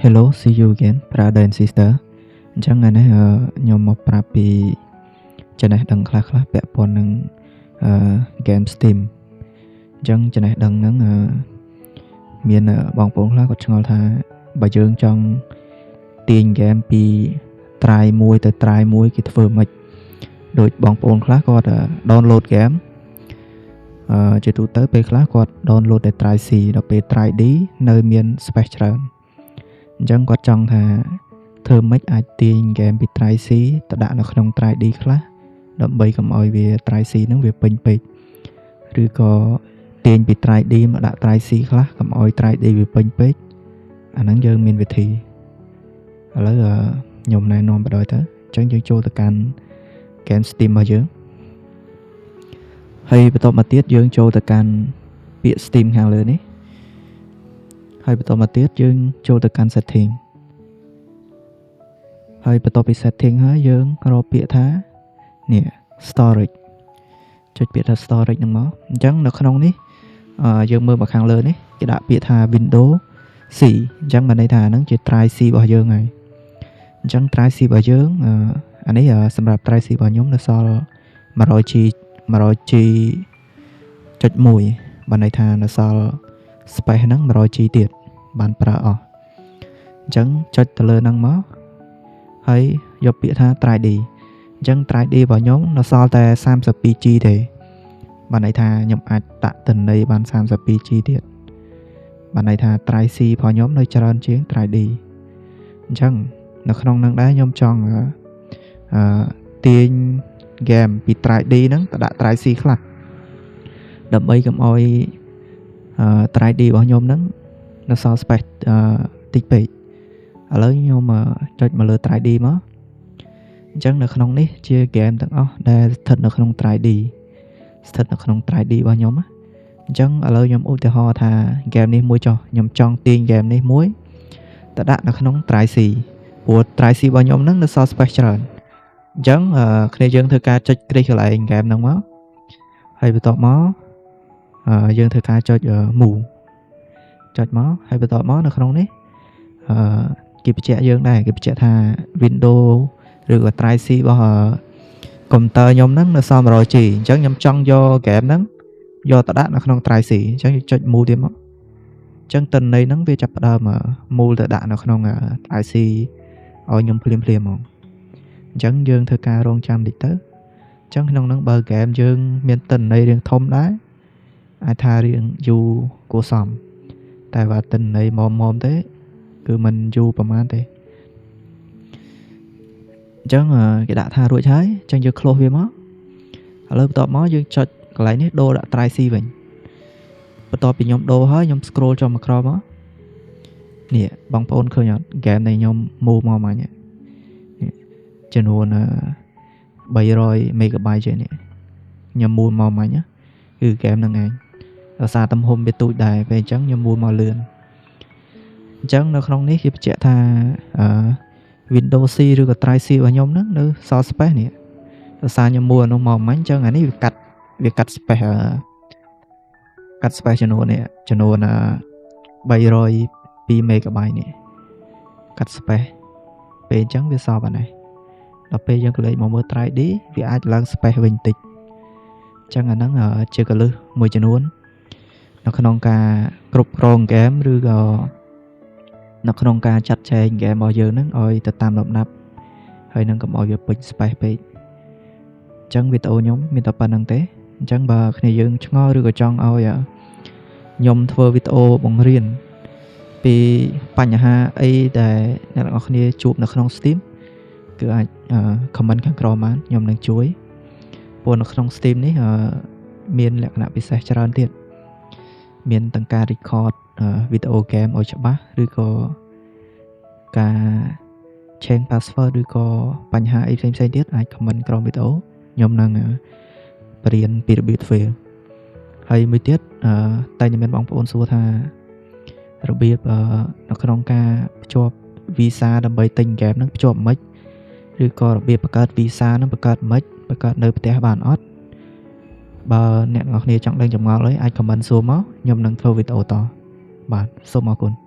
Hello, see you again, brother and sister. អញ្ចឹងថ្ងៃនេះខ្ញុំមកប្រាប់ពីចំណេះដឹងខ្លះៗពាក់ព័ន្ធនឹងអឺ game Steam។ អញ្ចឹងចំណេះដឹងហ្នឹងមានបងប្អូនខ្លះគាត់ឆ្ងល់ថាបើយើងចង់ទាញ game ពី drive មួយទៅ drive មួយគេធ្វើម៉េចដូចបងប្អូនខ្លះគាត់ download game ជាទូទៅពេលខ្លះគាត់ download តែ drive C ដល់ពេល drive D នៅមាន space ច្រើនអញ្ចឹងគាត់ចង់ថាធ្វើម៉េចអាចទាញ game ពី drive C ទៅដាក់នៅក្នុង drive D ខ្លះដើម្បីកុំឲ្យវា drive C ហ្នឹងវាពេញពេកឬក៏ទាញពី drive D មកដាក់ drive C ខ្លះកុំឲ្យ drive D វាពេញពេកអាហ្នឹងយើងមានវិធីឥឡូវខ្ញុំណែនាំបណ្ដោយទៅអញ្ចឹងយើងចូលទៅកាន់ game Steam របស់យើងហើយបន្ទាប់មកទៀតយើងចូលទៅកាន់ពាក្យ Steam ខាងលើនេះហើយបន្តមកទៀតយើងចូលទៅកាន់ setting ហើយបន្ទាប់ពី setting ហើយយើងរកពាក្យថានេះ storage ចុចពាក្យថា storage ហ្នឹងមកអញ្ចឹងនៅក្នុងនេះយើងមើលមកខាងលើនេះគេដាក់ពាក្យថា window C អញ្ចឹងបានន័យថាហ្នឹងជា drive C របស់យើងហើយអញ្ចឹង drive C របស់យើងអានេះសម្រាប់ drive C របស់ខ្ញុំនៅសល់ 100G 100G ចុច1បានន័យថានៅសល់ space ហ្នឹង 100G ទៀតបានប្រើអស់អញ្ចឹងចុចទៅលើហ្នឹងមកហើយយកពាក្យថា drive D អញ្ចឹង drive D របស់ខ្ញុំនៅសល់តែ 32G ទេបានន័យថាខ្ញុំអាចដាក់ទិន្នន័យបាន 32G ទៀតបានន័យថា drive C របស់ខ្ញុំនៅច្រើនជាង drive D អញ្ចឹងនៅក្នុងនឹងដែរខ្ញុំចង់អឺទាញ game ពី drive D ហ្នឹងទៅដាក់ drive C ខ្លះដើម្បីកុំឲ្យអឺ drive D របស់ខ្ញុំហ្នឹងនៅសល់ space តិចពេក ឥឡូវខ្ញុំចុចមកលើ drive D មកអញ្ចឹងនៅក្នុងនេះជា game ទាំងអស់ដែលស្ថិតនៅក្នុង drive D ស្ថិតនៅក្នុង drive D របស់ខ្ញុំណាអញ្ចឹងឥឡូវខ្ញុំឧទាហរណ៍ថា game នេះមួយចុះខ្ញុំចង់ទាញ game នេះមួយទៅដាក់នៅក្នុង drive C ព្រោះ drive C របស់ខ្ញុំហ្នឹងនៅសល់ space ច្រើនអញ្ចឹងគ្នាយើងធ្វើការចុចគ្រីសកន្លែង game ហ្នឹងមកហើយបន្ទាប់មកយើងធ្វើការចុច move ចុចមកហើយបន្ទាប់មកនៅក្នុងនេះអឺគេបញ្ជាក់យើងដែរគេបញ្ជាក់ថា Windows ឬក៏ drive C របស់កុំព្យូទ័រខ្ញុំហ្នឹងនៅសល់ 100G អញ្ចឹងខ្ញុំចង់យក game ហ្នឹងយកទៅដាក់នៅក្នុង drive C អញ្ចឹងយើងចុច move ទៀតមកអញ្ចឹងទិន្នន័យហ្នឹងវាចាប់ផ្ដើម move ទៅដាក់នៅក្នុង drive C ឲ្យខ្ញុំភ្លាមភ្លាមហ្មងអញ្ចឹងយើងធ្វើការរងចាំតិចទៅអញ្ចឹងក្នុងហ្នឹងបើ game យើងមានទិន្នន័យរៀងធំដែរអាចថារៀងយូរគួរសមតែបើទិន្នន័យមុំមុំទេគឺមិនយូរប្រហែលទេអញ្ចឹងគេដាក់ថារួចហើយអញ្ចឹងយើង close វាមកឥឡូវបន្ទាប់មកយើងចុចកន្លែងនេះដូរដាក់ drive C វិញបន្ទាប់ពីខ្ញុំដូរហើយខ្ញុំ scroll ចុះមកក្រោមមកនេះបងប្អូនឃើញអត់ game នៃខ្ញុំ move មកមិញនេះចំនួន300 MB ជាងនេះខ្ញុំ move មកមិញគឺ game ហ្នឹងឯងដោយសារទំហំវាទូចដែរពេលអញ្ចឹងខ្ញុំ move មកលឿនអញ្ចឹងនៅក្នុងនេះគេបញ្ជាក់ថាអឺ Windows C ឬក៏ drive C របស់ខ្ញុំហ្នឹងនៅសល់ space នេះដោយសារខ្ញុំ move អានោះមកមិញអញ្ចឹងអានេះវាកាត់ space កាត់ space ចំនួននេះចំនួន302 MB នេះកាត់ space ពេលអញ្ចឹងវាសល់ប៉ុណ្ណេះដល់ពេលយើងក៏លេខមកមើល drive D វាអាចឡើង space វិញបន្តិចអញ្ចឹងអាហ្នឹងជាកលឹះមួយចំនួននៅក្នុងការគ្រប់គ្រងហ្គេមឬក៏ នៅក្នុងការចាត់ចែងហ្គេមរបស់យើងហ្នឹងឲ្យទៅតាមលំដាប់ហើយនឹងកុំឲ្យវាពេញ space ពេកអញ្ចឹងវីដេអូខ្ញុំមានតែប៉ុណ្្នឹងទេអញ្ចឹងបើគ្នាយើងឆ្ងល់ឬក៏ចង់ឲ្យខ្ញុំធ្វើវីដេអូបង្រៀនពីបញ្ហាអីដែលអ្នកទាំងអស់គ្នាជួបនៅក្នុង Steam គឺអាច comment ខាងក្រោមបានខ្ញុំនឹងជួយព្រោះនៅក្នុង Steam នេះមានលក្ខណៈពិសេសច្រើនទៀតមានទាំងការ record វីដេអូហ្គេមឲ្យច្បាស់ឬក៏ការ change password ឬក៏បញ្ហាអីផ្សេងៗទៀតអាច comment ក្រោមវីដេអូខ្ញុំនឹងបរៀនពីរបៀបធ្វើហើយមួយទៀតតែមានបងប្អូនសួរថារបៀបនៅក្នុងការភ្ជាប់ Visa ដើម្បីទិញហ្គេមហ្នឹងភ្ជាប់មិនឬក៏របៀបបង្កើត Visa ហ្នឹងបង្កើតមិនបង្កើតនៅផ្ទះបានអត់បើអ្នកទាំងអស់គ្នាចង់ដឹងចម្ងល់អីអាច comment សួរមកខ្ញុំនឹងធ្វើវីដេអូតបាទសូមអរគុណ។